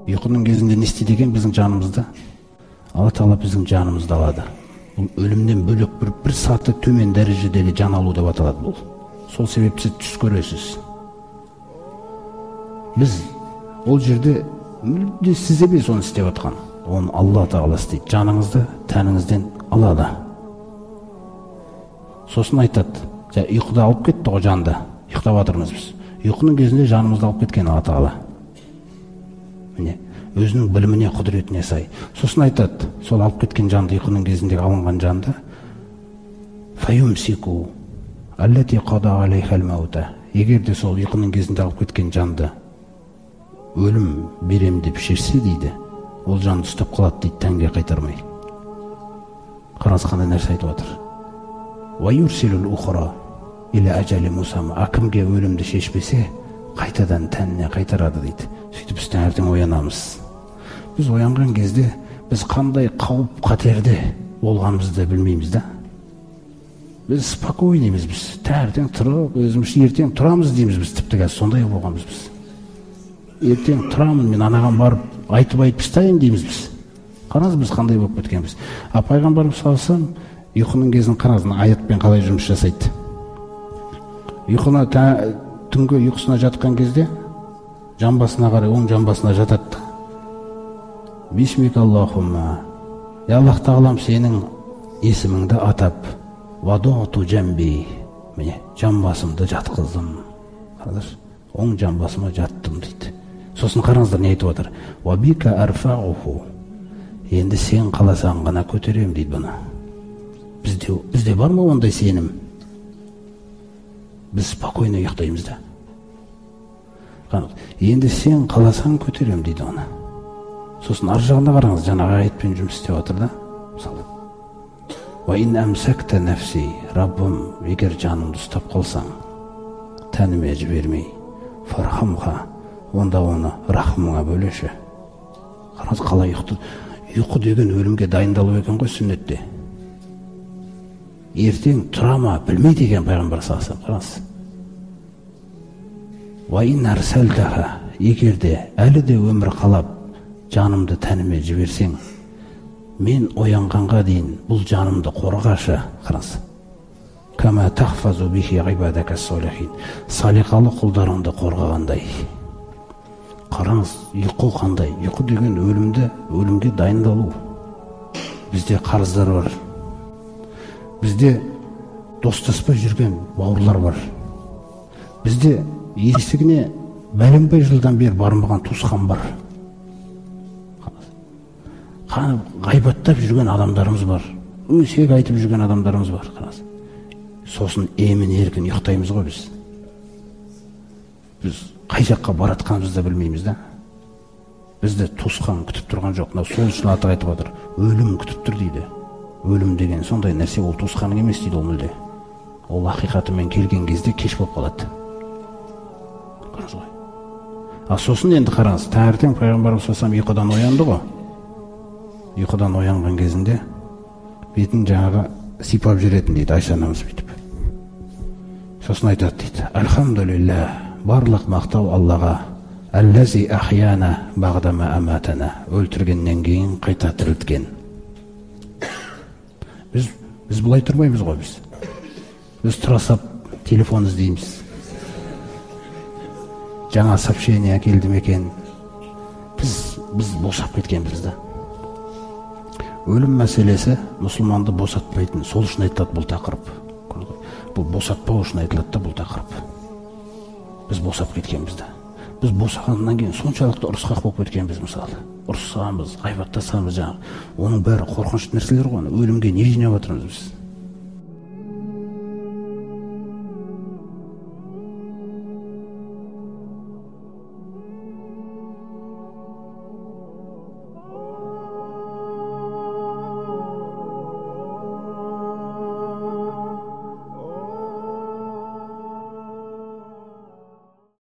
Ұйқының кезінде не істейді екен біздің жанымызды? Алла Тағала біздің жанымызды алады. Бұл өлімнен бөлек бір саты төмен дәрежедегі жан алу деп аталады бұл. Сол себепті сіз түс көресіз. Біз ол жерде мүлде сіз емес оны істеп жатқан. Оны Алла Тағала істейді. Жаныңызды тәніңізден алады. Сосын айтады, ұйқыда алып кетті ғой жанды. Ұйықтап жатырмыз біз. Ұйқының кезінде жанымызды алып кеткен Алла Тағала. Міне, өзінің біліміне, құдіретіне сай. Сосын айтады, сол алып кеткен жанды, ұйқының кезіндегі алынған жанды, фаюмсику аллати қада алейхал маута. Егер де сол ұйқының кезінде алып кеткен жанды өлім берем деп шешсе дейді, ол жанды ұстап қалады дейді, тәнге қайтармай. Қараңыз, қандай нәрсе айтып жатыр. Уа юрсилул ухра иля ажали мусамма. А кімге өлімді шешпесе, қайтадан тәніне қайтарады дейді. Сөйтіп біз таңертең оянамыз. Біз оянған кезде біз қандай қауіп қатерде болғанымызды білмейміз да. Біз спокойныймыз біз. Таңертең тұрып, өзіміз ертең тұрамыз дейміз біз, тіпті қазір сондай болғанбыз біз. Ертең тұрамын, мен анаған барып айтып тастайын дейміз біз. Қараңыз, біз қандай болып кеткенбіз. А пайғамбарымыз саллаллаху алейхи вассалам ұйқының кезін қараңыз, аятпен қалай жұмыс жасайды. Ұйқына, түнгі ұйқысына жатқан кезде жамбасына қарай, оң жамбасына жатады. Бисмика Аллахумма. Я Аллах Тағалам, сенің есіміңді атап, вадуату жамби. Міне, жамбасымды жатқыздым. Қараңыздар, оң жамбасыма жаттым дейді. Сосын қараңыздар, не айтып отыр? Уа бика арфауху. Енді сен қаласаң ғана көтерем дейді бұны. Бізде бар ма ондай сенім? Біз спокойно ұйықтаймыз да. Енді сен қаласаң көтерем дейді оны. Сосын ар жағында қараңыз, жаңағы аятпен жұмыс істеп жатыр да. Мысалы, уа ин амсакта нафси, Раббым, егер жанымды ұстап қалсаң, тәніме жібермей, фархамха, онда оны рахымыңа бөлеші. Қараңыз, қалай ұйқты. Ұйқы деген өлімге дайындалу екен ғой сүннетте. Ертең тұра ма білмейді екен пайғамбар саллаллаху алейхи вассалам. Қараңыз. Уа ин арсалтаха, егер де әлі де өмір қалап жанымды тәніме жіберсең, мен оянғанға дейін бұл жанымды қорғашы. Қараңыз. Кама тахфазу бихи ибадака солихин, салиқалы құлдарыңды қорғағандай. Қараңыз, ұйқы қандай? Ұйқы деген өлімді, өлімге дайындалу. Бізде қарыздар бар. Бізде достаспай жүрген бауырлар бар. Бізде есігіне бәленбай жылдан бері бармаған туысқан бар. Ғайбаттап жүрген адамдарымыз бар. Өсек айтып жүрген адамдарымыз бар. Қараңыз. Сосын емін еркін ұйықтаймыз ғой біз. Біз қай жаққа баратқанымызды да білмейміз да. Бізді туысқан күтіп тұрған жоқ. Мынау сол үшін аты айтып отыр. Өлім күтіп тұр дейді. Өлім деген сондай нәрсе, ол туысқаның емес дейді ол мүлде. Ол ақиқатымен келген кезде кеш болып қалады. Қараңыз ғой. А сосын енді қараңыз, таңертең пайғамбарымыз саллаллаху алейхи вассалам ұйқыдан оянды ғой. Ұйқыдан оянған кезінде бетін жаңағы сипап жүретін дейді Айша анамыз бүйтіп. Сосын айтады дейді: Альхамдулилля, барлық мақтау Аллаға, аллази ахияна бағдама аматана, өлтіргеннен кейін қайта тірілткен. Біз бұлай тұрмаймыз ғой біз. Біз тұра сап телефон іздейміз. Жаңа сообщение келді ме екен? Біз босап кеткенбіз да. Өлім мәселесі мұсылманды босатпайтын, сол үшін айтылады бұл тақырып. Бұл босатпау үшін айтылады да бұл тақырып. Біз босап кеткенбіз да. Біз босағаннан кейін соншалықты ұрысқақ болып кеткенбіз мысалы. Ұрысамыз, ғайбаттасамыз жаңағы. Оның бәрі қорқынышты нәрселер ғой. Өлімге не жинап жатырмыз біз?